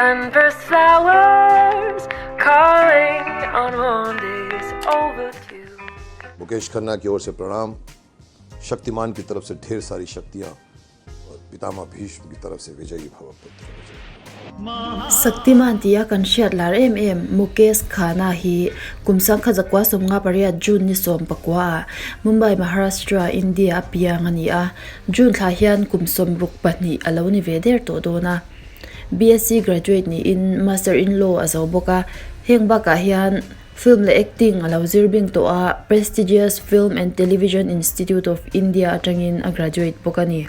Sunburst flowers calling on warm days overdue. Mukesh Khanna की ओर से प्रणाम शक्तिमान की तरफ से ढेर सारी शक्तियां और पितामह भीष्म की तरफ से विजयी भव पुत्र विजय Shaktimaan tia kan hriat lar em em Mukesh Khanna hi kum 1958 June ni 19 ah Mumbai, Maharashtra, India a piang a ni a. June thla hian kum 62 a lo ni ve der tawh dawn a. BSc graduate niin Master in Law a zo bawk a. Heng bakah hian film leh acting a lo zir bing tawh a, prestigious Film and Television Institute of India atangin a graduate bawk a ni.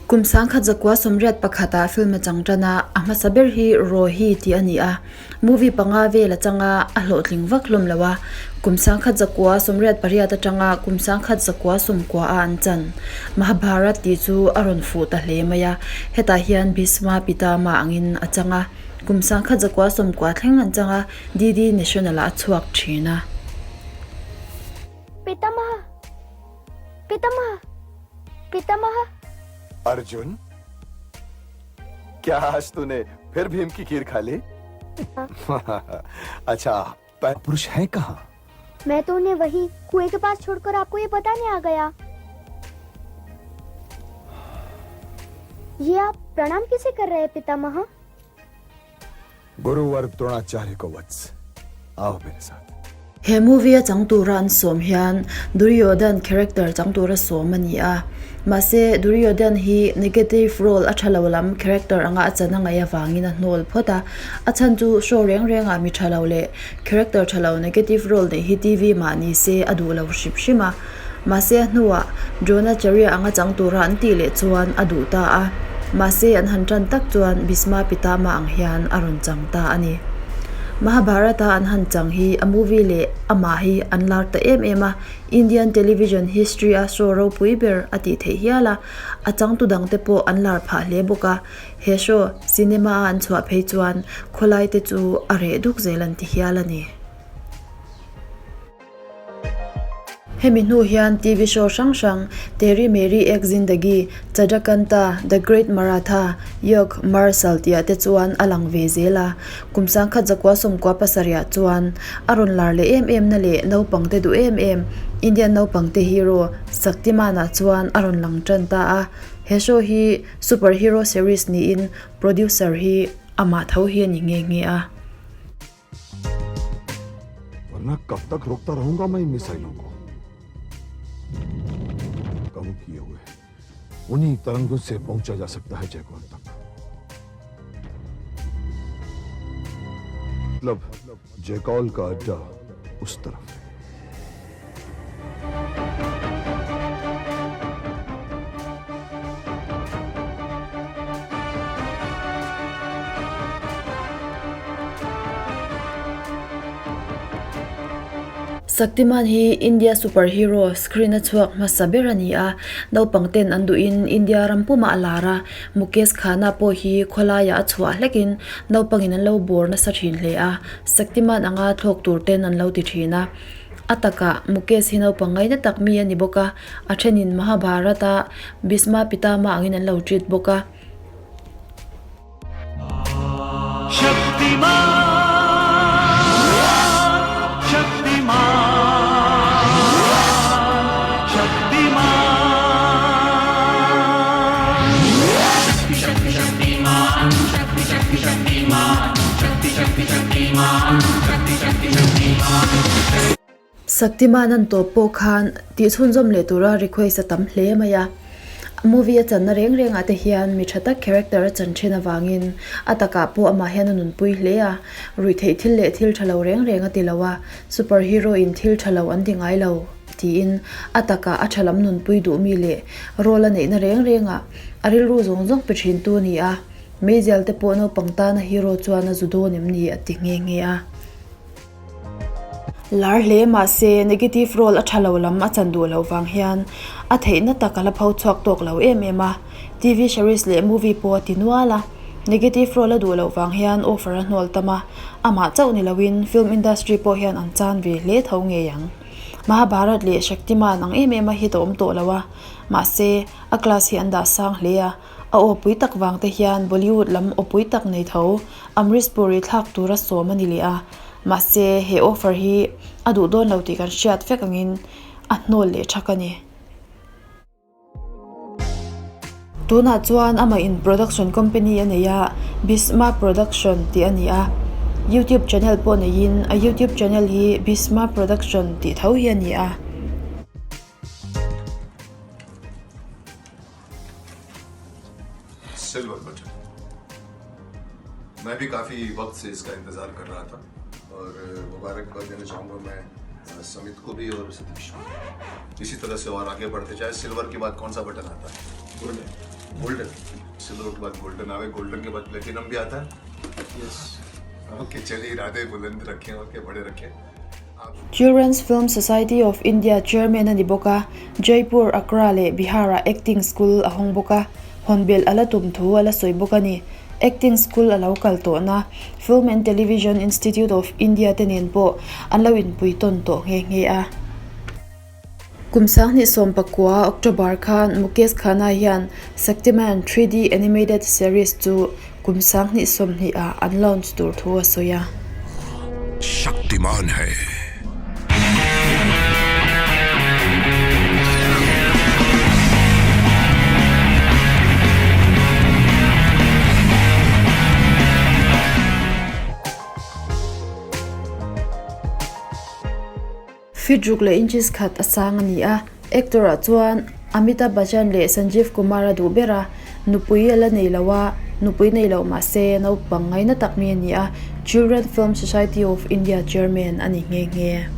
Kum 1981 ah film a chang tan a, a hmasa ber hi Rohi tih a ni a. Movie panga vel a chang a, a hlawhtling vak hlawm lo a. Kum 1988 atanga kum 1990 ah an chan. Mahabharat tih chu a rawn fuh ta hle mai a, hetah hian Bhishma Pitamah angin a chang a. Kum 1990 thleng an chang a, DD National ah a chhuak thin a. Pitamah! Pitamah! Pitamah! Arjun क्या आज तूने फिर भीम की खीर खा ली अच्छा पुरुष है कहाँ मैं तो उन्हें वही कुएं के पास छोड़कर आपको ये बताने आ गया ये आप प्रणाम किसे कर रहे हैं पितामह गुरुवर द्रोणाचार्य को वत्स आओ मेरे साथ He movie a chang tura an sawm hian Duryodhan character chang tura sawm a ni a. Mahse, Duryodhan hi negative role a tha lo lam character anga a chan a ngaih avangin a hnawl phawt a. A chhan chu show reng rengah mi tha lo leh character tha lo negative role neih hi TV mah ni se a duh lo hrim hrim a. Mahse a hnuah Dronacharya anga chang tura an tih leh chuan a duh ta a. Mahse an han tan tak chuan Bhisma Pitamah ang hian a rawn chang ta a ni. Mahabharata an han chang hi a movie leh amah hi an lar ta em em a, Indian television history a show ropui ber a tih theih hial a, a changtu dangte pawh an lar phah hle bawk a. He show cinema a an chhuah phei chuan khawlai te chu a reh duk zel an ti hial a ni. Hemi hnu hian TV show hrang hrang Teri Meri Ek Zindagi, Chadrakanta, The Great Maratha, Yog, Marshal tih ah te chuan a lang ve zel a. Kum 1997 ah chuan a rawn lar leh em em na leh naupang te duh em em Indian naupang te hero Shaktimaan ah chuan a rawn lang tan ta a. He show hi superhero series niin producer hi amah tho hi a ni nghe nghe a. वरना कब तक रोकता रहूंगा मैं इन मिसाइलों को कम किए हुए उन्हीं तरंगों से पहुंचा जा सकता है जयगोल तक मतलब जयकौल का अड्डा उस तरफ है Shaktimaan hi India superhero screen a chhuak hmasa ber a ni a, naupang ten an duhin India ram pumah a lar a, Mukesh Khanna pawh hi khawlaiah a chhuah hlekin naupangin an lo bawr nasa thin hle a, Shaktimaan anga thlawk tur ten an lo ti thin a. A takah Mukesh hi naupang ngaina tak mi a ni bawk a, a thenin Mahabharata Bhishma Pitamah angin an lo treat bawk a. Shaktimaan an tawp pawh khan tih chhunzawm leh tura request a tam hle mai a. Movie a channa reng rengah te hian mi tha tak character a chan then avangin a takah pawh amah hian a nunpui hle a. Ruihtheih thil leh thil tha lo reng reng a ti lo a, superhero in thil tha lo an ti ngai lo tiin a takah a tha lam nunpui duh mi leh role a neihna reng rengah a rilru zawng zawng pe thintu a ni a. Meizial te pawh naupang tana hero chuan a zu dawn em ni a ti nghe nghe a. Lar hle mahse negative role a tha lo lam a chan duh loh vang hian a theihna tak a la pho chhuak tawk lo em em a. TV series leh movie pawh a ti nual a. Negative role a duh loh vang hian offer a hnawl tam a, amah chauh ni loin film industry pawh hian an chan ve hle tho ngei ang. Mahabharat leh Shaktimaan ang em em a hit a awm tawh lo a, mahse a class hi an dah sang hle a. A aw pui tak vang te hian Bollywood lam aw pui tak nei tho Amrish Puri thlak tura sawm a ni leh a. Mahse, he offer hi a duh dawn lo tih kan hriat vek angin a hnawl leh thak a ni. Tunah chuan amah in production company a nei a, Bhisma Production tih a ni a. Youtube channel pawh neiin a youtube channel hi Bhisma Production tih tho hi a ni a. Silver button मैं भी काफी वक्त से इसका इंतजार कर रहा था और मुबारकबाद देना चाहूँगा मैं समित को भी और सतीश को इसी तरह से और आगे बढ़ते जाए सिल्वर के बाद कौन सा बटन आता है golden golden silver के बाद गोल्डन आवे गोल्डन के बाद प्लेटिनम भी आता है यस ओके चलिए इरादे बुलंद रखें ओके बड़े रखें Children's Film Society of India Chairman a ni bawk a, Jaipur, Accra leh Bihar-ah acting school a hawng bawk a, hawn belh a la tum thu a la sawi bawk a ni. Acting school a lo kal tawhna Film and Television Institute of India te nen pawh an lo inpui tawn tawh nghe nghe a. Kum 2019 October khan Mukesh Khanna hian Shaktiman 3D animated series chu kum 2020 ah an launch tur thu a sawi a. Shaktimaan hai. Feet ruk leh inches khat a sang a ni a, actor ah chuan Amitabh Bachchan leh Sanjeev Kumar a duh ber a, nupui a la nei lo a, nupui nei loh mahse naupang ngaina tak mi a ni a, Children Film Society of India chairman a ni nghe nghe.